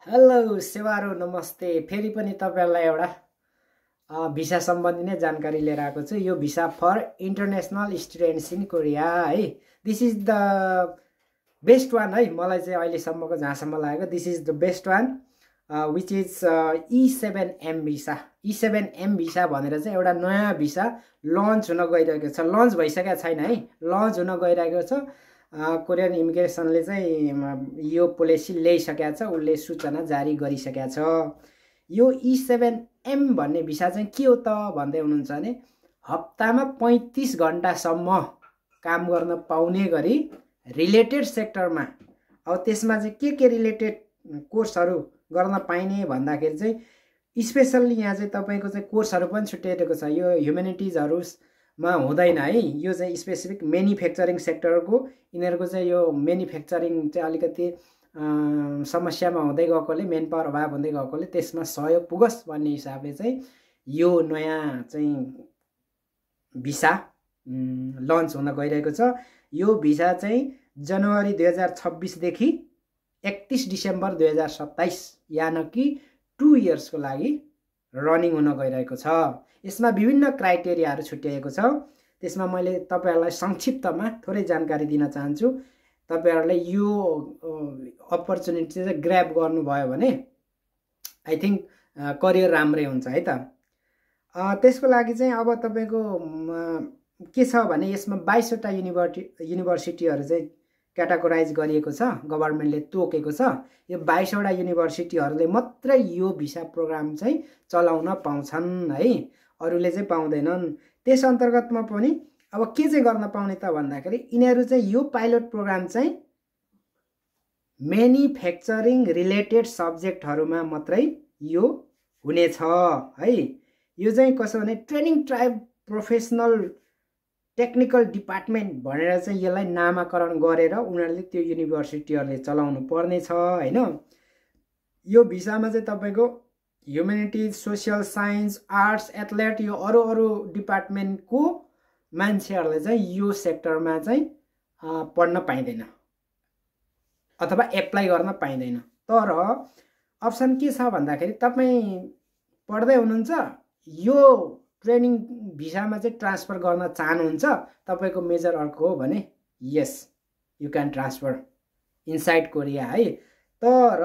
Hello सेवारो नमस्ते। फेरि पनि तपाईहरुलाई एउटा भिसा सम्बन्धी नै जानकारी लिएर आएको छु। यो visa for international students in Korea है। This is the best one है। मलाई चाहिँ अहिलेसम्मको जहाँसम्म लागेको this is the best one which is E7M visa. E7M visa भनेर चाहिँ एउटा नयाँ भिसा लन्च हुन गइरहेको छ। लन्च भइसकेको छैन है, लन्च हुन गइरहेको छ। कोरियन इमिग्रेसनले चाहिँ यो पोलिसी ल्याइसकेको छ, उसले सूचना जारी गरिसकेको छ। यो E7M भन्ने भिसा चाहिँ के हो त भन्दै हुनुहुन्छ भने हप्तामा 35 घण्टासम्म काम गर्न पाउने गरी रिलेटेड सेक्टरमा, अब त्यसमा चाहिँ के रिलेटेड कोर्सहरू गर्न पाइने भन्दाखेरि चाहिँ स्पेशल्ली यहाँ चाहिँ तपाईको चाहिँ कोर्सहरू पनि छुट्याइएको छ। यो ह्युमेनिटिजहरुमा हुँदैन है। यो चाहिँ स्पेसिफिक म्यानुफ्याक्चरिङ सेक्टरको, यिनीहरूको चाहिँ यो म्यानुफ्याक्चरिङ चाहिँ अलिकति समस्यामा हुँदै गएकोले, मेन पावर अभाव हुँदै गएकोले त्यसमा सहयोग पुगोस् भन्ने हिसाबले चाहिँ यो नयाँ चाहिँ भिसा लन्च हुन गइरहेको छ। यो भिसा चाहिँ जनवरी 2026 देखि 31 डिसेम्बर 2027 यानि कि 2 इयर्सको लागि रनिङ हुन गइरहेको छ। यसमा विभिन्न क्राइटेरियाहरू छुट्याइएको छ। त्यसमा मैले तपाईहरुलाई संक्षिप्तमा थोरै जानकारी दिन चाहन्छु। तपाईहरुले यो अपर्चुनिटी चाहिँ ग्र्याब गर्नुभयो भने आई थिंक करियर राम्रै हुन्छ है त। त्यसको लागि चाहिँ अब तपाईको के छ भने यसमा 22 वटा युनिभर्सिटीहरु चाहिँ क्याटेगोराइज गरिएको छ, गभर्नमेन्टले तोकेको छ। यो 22 वटा युनिभर्सिटीहरुले मात्रै यो भिसा प्रोग्राम चाहिँ चलाउन पाउँछन् है, अरूले चाहिँ पाउँदैनन्। त्यस अन्तर्गतमा पनि अब के चाहिँ गर्न पाउने त भन्दाखेरि यिनीहरु चाहिँ यो पाइलट प्रोग्राम चाहिँ म्यानुफ्याक्चरिङ रिलेटेड सब्जेक्टहरुमा मात्रै यो हुनेछ है। यो चाहिँ कसो भने training tribe professional technical department भनेर चाहिँ यसलाई नामाकरण गरेर उनीहरुले त्यो युनिभर्सिटीहरुले चलाउनु पर्ने छ हैन। यो भिसामा चाहिँ तपाईको humanities, social science, arts, athlete, यो अरु डिपार्टमेन्टको मान्छेहरुले चाहिँ यो सेक्टरमा चाहिँ पढ्न पाइदैन अथवा एप्लाई गर्न पाइदैन। तर अप्सन के छ भन्दाखेरि तपाई पढ्दै हुनुहुन्छ, यो ट्रेनिङ भिसामा चाहिँ ट्रान्सफर गर्न चाहनुहुन्छ, तपाईको मेजर अर्को हो भने yes you can transfer inside Korea है। तर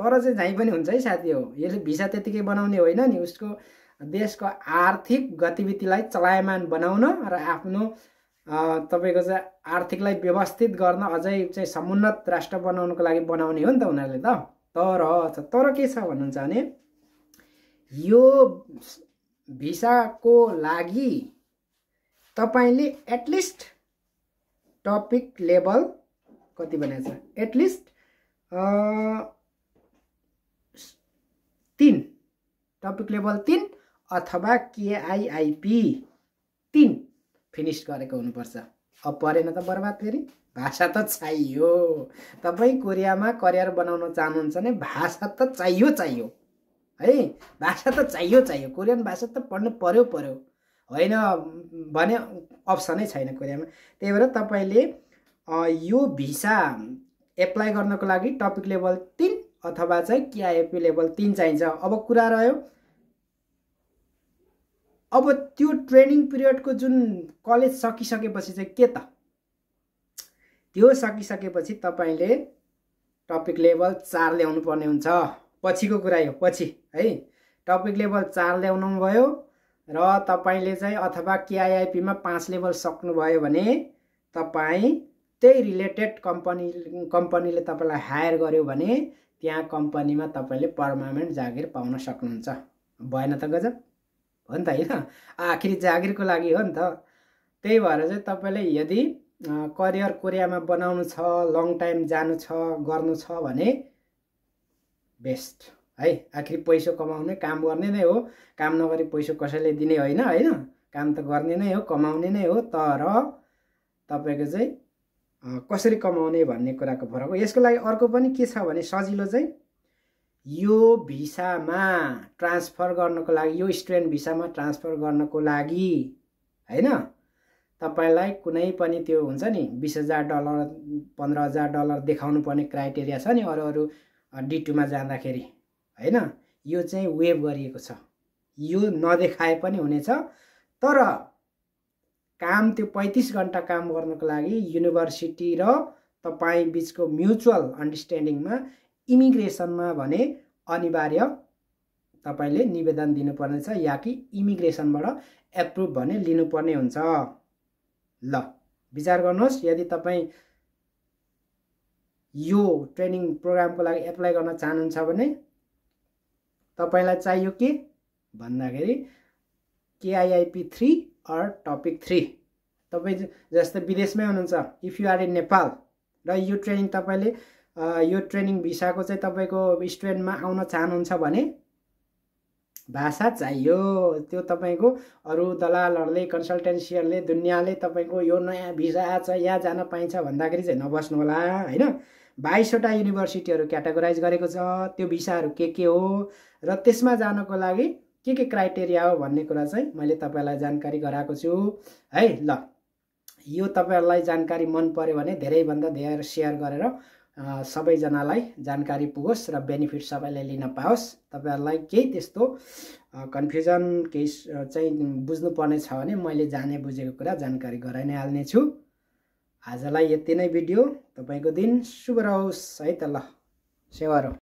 चाहिँ जहीँ पनि हुन्छ है साथी हो। यसले भिसा त्यतिकै बनाउने होइन नि, उसको देशको आर्थिक गतिविधिलाई चलायमान बनाउन र आफ्नो तपाईको चाहिँ आर्थिकलाई व्यवस्थित गर्न, अझै चाहिँ समुन्नत राष्ट्र बनाउनको लागि बनाउने हो नि त उनीहरुले त। तर के छ भन्नुहुन्छ भने यो भिसाको लागि तपाईले एटलिस्ट टपिक लेभल कति भनेको छ, एटलिस्ट 3 टपिक लेभल 3 अथवा KIIP 3 फिनिश गरेको हुनुपर्छ। अब परेन त बर्बाद। फेरि भाषा त चाहियो। तपाई कोरियामा करियर बनाउन चाहनुहुन्छ भने भाषा त चाहियो है। भाषा त चाहियो। कोरियन भाषा त पढ्नु पर्यो होइन भने अप्सनै छैन कोरियामा। त्यही भएर तपाईले यो भिसा एप्लाई गर्नको लागि टपिक लेभल 3 अथवा चाहिँ KIIP लेभल 3 चाहिन्छ। अब कुरा रह्यो, अब त्यो ट्रेनिङ पिरियडको जुन कलेज सकिसकेपछि चाहिँ के त, त्यो सकिसकेपछि तपाईले टपिक लेभल 4 ल्याउनु पर्ने हुन्छ। पछिको कुरा यो, पछि है। टपिक लेभल 4 ल्याउनु भयो र तपाईले चाहिँ अथवा KIIP मा 5 लेभल सक्नुभयो भने तपाई त्यही रिलेटेड कम्पनीले तपाईलाई हायर गर्यो भने त्यहाँ कम्पनीमा तपाईले पर्मानेन्ट जागिर पाउन सक्नुहुन्छ। भएन त गजब हो नि त हैन। आखिरी जागिरको लागि हो नि त। त्यही भएर चाहिँ तपाईले यदि करियर कोरियामा बनाउनु छ, लङ टाइम जानु छ, गर्नु छ भने बेस्ट है। आखिर पैसा कमाउने काम गर्ने नै हो। काम नगरी पैसा कसैले दिने होइन काम त गर्ने नै हो, कमाउने नै हो। तर तपाईको चाहिँ कसरी कमाउने भन्ने कुराको फरक हो। यसको लागि अर्को पनि के छ भने सजिलो चाहिँ यो भिसामा ट्रान्सफर गर्नको लागि, यो स्टुडेन्ट भिसामा ट्रान्सफर गर्नको लागि हैन, तपाईलाई कुनै पनि त्यो हुन्छ नि $20,000 $15,000 देखाउनु पर्ने क्राइटेरिया छ नि। अरु D2 मा जाँदाखेरि हैन यो चाहिँ वेभ गरिएको छ यो नदेखाए पनि हुनेछ तर काम त्यो 35 घण्टा काम गर्नको लागि युनिभर्सिटी र तपाई बीचको म्युचुअल अन्डरस्ट्यान्डिङमा इमिग्रेसनमा भने अनिवार्य तपाईले निवेदन दिनुपर्ने छ या कि इमिग्रेसनबाट एप्रुभ भने लिनुपर्ने हुन्छ ल विचार गर्नुहोस् यदि तपाई यो ट्रेनिङ प्रोग्रामको लागि एप्लाई गर्न चाहनुहुन्छ भने तपाईलाई चाहियो के भन्दाखेरि KIIP 3 or टपिक 3 तपाई जस्तै विदेशमै हुनुहुन्छ if you are in Nepal र यो ट्रेनिङ तपाईले यो ट्रेनिङ भिसाको चाहिँ तपाईको स्टुडेन्टमा आउन चाहनुहुन्छ भने भाषा चाहियो त्यो तपाईको अरु दलालहरुले कन्सल्टेन्सीहरुले दुनियाले तपाईको यो नयाँ भिसा आछ यहाँ जान पाइन्छ भन्दाखेरि चाहिँ नबस्नु होला हैन 22 वटा युनिभर्सिटीहरु क्याटेगोराइज गरेको छ त्यो भिसाहरु के हो र त्यसमा जानको लागि के क्राइटेरिया हो भन्ने कुरा चाहिँ मैले तपाईलाई जानकारी गराएको छु है ल यो तपाईहरुलाई जानकारी मन पर्यो भने धेरै भन्दा धेरै शेयर गरेर सबैजनालाई जानकारी पुगोस् र बेनिफिट सबैले लिन पाओस् तपाईहरुलाई केही त्यस्तो कन्फ्युजन केही चाहिँ बुझ्नु पर्ने छ भने मैले जाने बुझेको कुरा जानकारी गराइ नै हाल्ने छु आजलाई यति नै भिडियो तपाईको दिन शुभ रहोस् है त ल सेवा रहोस्